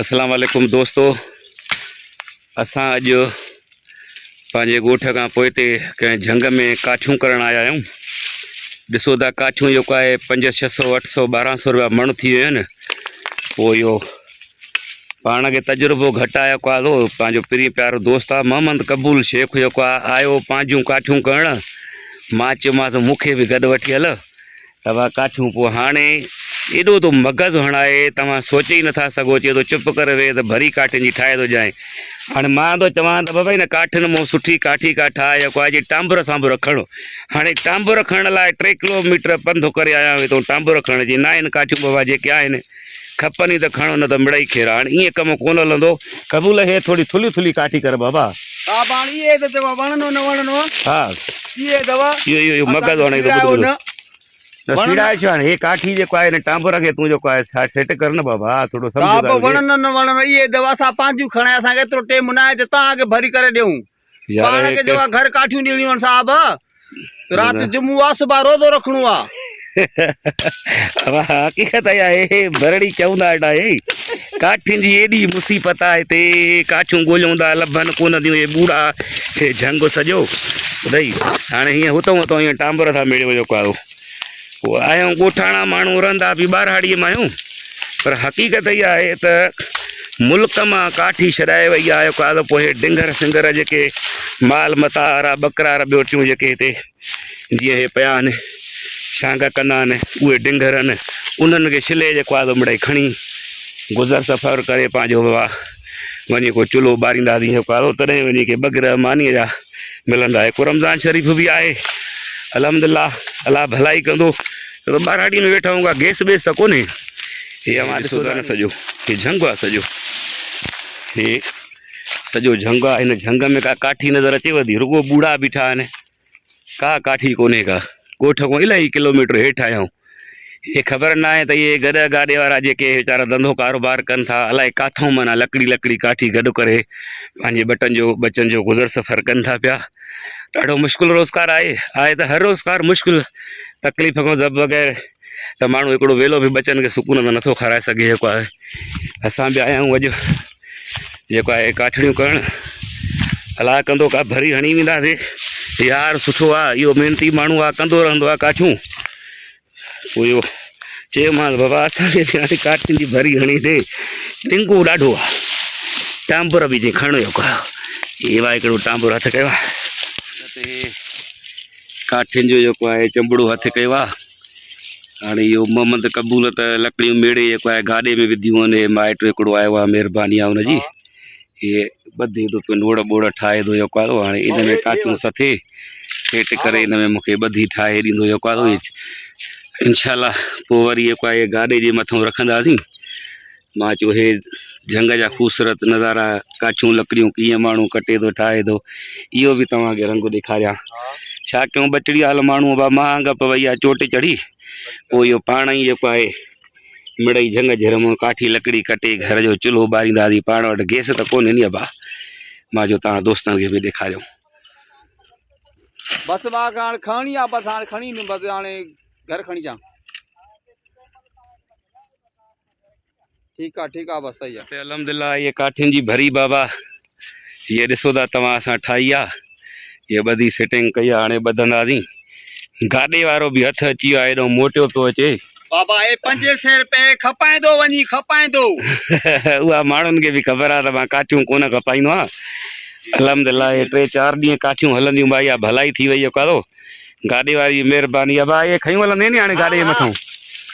اسلام عليڪم دوستو اسان اڄ پنهنجي ڳوٺ کان پوئتي ڪنهن جهنگ ۾ ڪاٺيون ڪرڻ آيا آهيون ڏسو ٿا ڪاٺيون جيڪو آهي پنج ڇهه سو اٺ سو ٻارهن سو روپيا مڻ ٿي ويون آهن پوء اهو پاڻ کي تجربو گهٽ آيو ڪو آهي پنهنجو پرين پيارو دوست آهي محمد قبول شيخ جيڪو آهي آيو پنهنجون ڪاٺيون ڪرڻ مان چيومانس مون کي به گڏ وٺي هل توهان ڪاٺيون پوء هاڻي ايڏو ٿو مغز هڻائي توهان سوچي ئي نٿا سگهو چئي ٿو چپ ڪري ويهه ته ڀري ڪاٺين جي ٺاهي ٿو ڏيانء هاڻي مان ٿو چوان ته بابا هن ڪاٺين مون سٺي ڪاٺي ڪا ٺاهه يا ڪو آهي ٽانبر سانبر کڻ هاڻي ٽانبر کڻڻ لاء ٽي ڪلو ميٽر پنڌ ڪري آيا آهيون هتون ٽانبر کڻڻ جي نه آهن ڪاٺيون بابا جيڪي آهن کپن ئي ته کڻو نه ته مڙئي خير آ. هاڻي ائين ڪم ڪونه هلندو. قبول هي ٿوري ٿلهي ٿلهي ڪاٺي ڪر بابا. ها هاڻي اهي ته چئبو آ وڻنو نه وڻنو. ها. اهي اٿو. اهو اهو اهو مغز هڻي ٿو ٻڌ ٻڌ. نه سيڙائي ڇو هاڻي هي ڪاٺي جيڪو آهي هن ٽانبر کي تون جيڪو آهي سيٽ ڪر نه بابا ٿورو سمجهه صاحب وڻنو نه وڻنو اهي اٿو اسان پنهنجون کڻائي اسان کي ايترو ٽيم نه آهي ته توهان کي ڀري ڪري ڏيون. پاڻ کي جو آ گهر ڪاٺيون ڏيڻيون آهن صاحب. رات جمعو آ صبح روزو رکڻو آ. حقيقت اها آهي ڀرڙي چوندا آهن آهي ڪاٺين جي ايڏي مصيبت آهي هتي ڪاٺيون ڳوليون ٿا لڀن ڪونه ٿيون هي ٻوڙا هي جهنگ سڄو ٻڌئي هاڻي هيئن هتون هتون هيئن ٽانبر ٿا ميڙيو جيڪو آهي پوء آهيون ڳوٺاڻا ماڻهو رهندا به ٻهراڙيء مان آهيون پر حقيقت اها آهي ته ملڪ مان ڪاٺي ڇڏائي وئي آهي ڪا ته پوء ڊنگر سنگر جيڪي مال متاع وارا ٻڪرا ٻيو ٽيون جيڪي هتي جيئن هي پيا آهن ڇانگ ڪندا آهن اهي ڊنگر آهن انهن کي ڇلي جيڪو آهي مڙئي کڻي گذر سفر ڪري پنهنجو وڃي ڪو چلهو ٻارينداسين جيڪو آهي تڏهن وڃي ڪي ٻه گرهه مانيء جا ملندا هڪ رمضان شريف به آهي الحمد لله الله ڀلائي ڪندو ته ٻهراڙي ۾ ويٺا آهيون ڪا گيس بيس ته ڪونهي هي اوهان ڏسو ٿا نه سڄو هي جهنگ آهي سڄو هي سڄو جهنگ آهي هن جهنگ ۾ ڪا ڪاٺي نظر اچيو ٿي رڳو ٻوڙا بيٺا آهن ڪا ڪاٺي ڪونهي ڪا ڳوٺ کان الاهي ڪلوميٽر هيٺ آيا آهيون هي خبر ناهي ته اهي گڏهه گاڏي وارا جيڪي ويچارا ڌنڌو ڪاروبار ڪن ٿا الائي ڪاٿئون معنيٰ لڪڙي لڪڙي ڪاٺي گڏ ڪري پنهنجي ٻٽن جو ٻچن جو گذر سفر ڪن ٿا پيا ڏاڍو مشڪل روزگار آهي آهي ته هر روزگار مشڪل تڪليف کان ضب بغير ته ماڻهو هڪڙو ويلو به ٻچن کي سڪون سان نٿو کارائي سگهي جيڪو آهي اسان به آيا آهيون اڄ جيڪو آهي ڪاٺڙيون ڪرڻ الله ڪندو ڪا ڀري هڻي وينداسي يار سٺو آهي اهو محنتي ماڻهو آهي ڪندو رهندو آهي ڪاٺيون پوء اهو چيومانس بابا اسان کي به هاڻي ڪاٺين جي ڀري هڻي ڏي ٽنگو ڏاڍو آهي ٽانبر به جي کڻ جو ڪا هي وا هڪڙو ٽانبر هٿ ڪيو آهي ڪاٺين جو جيڪو آهي چنبڙو هٿ ڪيو آهي هاڻي اهو محمد قبول ته لڪڙيون ميڙي جيڪو آهي گاڏي ۾ وڌيون آهن هي مائٽ هڪڙو آيو آهي مهرباني آهي ان جي هي ٻڌي ٿو پيو نوڙ ٻوڙ ٺاهي ٿو جيڪو آهي هاڻي ان ۾ ڪاٺيون سٿي سيٽ ڪري ان ۾ مونکي ٻڌي ٺاهي ڏيندو جيڪو آهي انشاء الله پوء وري جيڪو آهي گاڏي جي مٿان رکنداسين مان چيو هي جهنگ جا خوبصورت نظارا ڪاٺيون لڪڙيون ڪيئن ماڻهو ڪٽي ٿو ٺاهي ٿو اهو به توهان کي رنگ ڏيکاريان ڇا ڪيون ٻچڙي حال ماڻهو با مهانگ پوي آ چوٽ چڙهي پوء اهو پاڻ ئي جيڪو آهي مڙئي جهنگ جهر مان ڪاٺي لڪڙي ڪٽي گهر جو چلهو ٻارينداسين پاڻ وٽ گيس ته ڪونهي ني ابا مان چيو توهان دوستن کي به ڏيکاريون. بس با هاڻي کڻڻي آ بس هاڻي کڻي ايندم بس هاڻي گهر کڻي اچان. ٺيڪ آ ٺيڪ آ بس صحيح آ. الحمدلله هي ڪاٺين جي ڀري بابا هي ڏسو ٿا توهان اسان ٺاهي آ هي ٻڌي سيٽنگ ڪئي آ هاڻي ٻڌنداسين گاڏي وارو به هٿ اچي ويو آ هيڏو موٽيو پيو اچي. بابا هي پنجين سين رپئي کپائيندو وڃي کپائيندو. اها ماڻهن کي به خبر آ ته مان ڪاٺيون ڪونه کپائيندو آهيان الحمدلله هي ٽي چار ڏينهن ڪاٺيون هلنديون ڀائي اها ڀلائي ٿي وئي ڪارو گاڏي واري جي مهرباني ابا اهي کنيون هلندين ني هاڻي گاڏي جي مٿان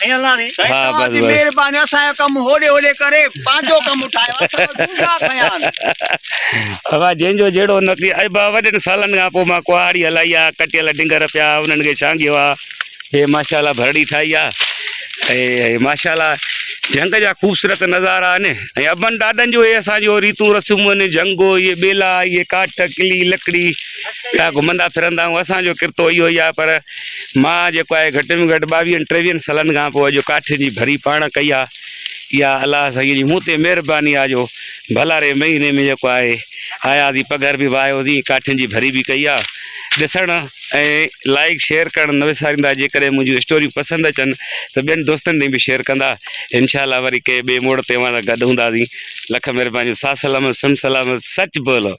کنيون هلنداسين سائين توهان جي مهرباني اسان جو ڪم هوڏي هوڏي ڪري پنهنجو ڪم اٺايو اسان ڊونگا کنيا آهن. ابا جنهن جو جهڙو نصيب ابا وڏن سالن کان پوء مان ڪهاڙي هلائي آ ڪٽيل ڊنگر پيا انهن کي ڇانگيو آ هي ماشاءالله ڀرڙي ٺاهي آ ۽ ماشاءالله جهنگ جا خوبصورت نظارا آهن ۽ ابن ڏاڏن جو اهي اسان جو ريتون رسمون آهن جهنگ اهي ٻيلا اهي ڪاٺ ڪلي لڪڙي پيا گهمندا ڦرندا آهيون اسان جو ڪرتو اهو ئي آهي پر مان جيڪو آهي گهٽ ۾ گهٽ ٻاويهن ٽيويهن سالن کان پوء اڄ ڪاٺين جي ڀري پاڻ ڪئي آهي اها الله سائين جي مون تي مهرباني آهي جو ڀلاري مهيني ۾ جيڪو آهي آياسين پگهر به وهايوسين ڪاٺين جي ڀري به ڪئي آهي ڏسڻ. ۽ لائيڪ شيئر ڪرڻ نه وساريندا جيڪڏهن منهنجون اسٽوريون پسند اچن ته ٻين دوستن تائين به شيئر ڪندا انشاء الله وري ڪنهن ٻئي موڙ تي اوهان سان گڏ هونداسين لک مهربانيون سا سلامت سن سلامت سچ بولو.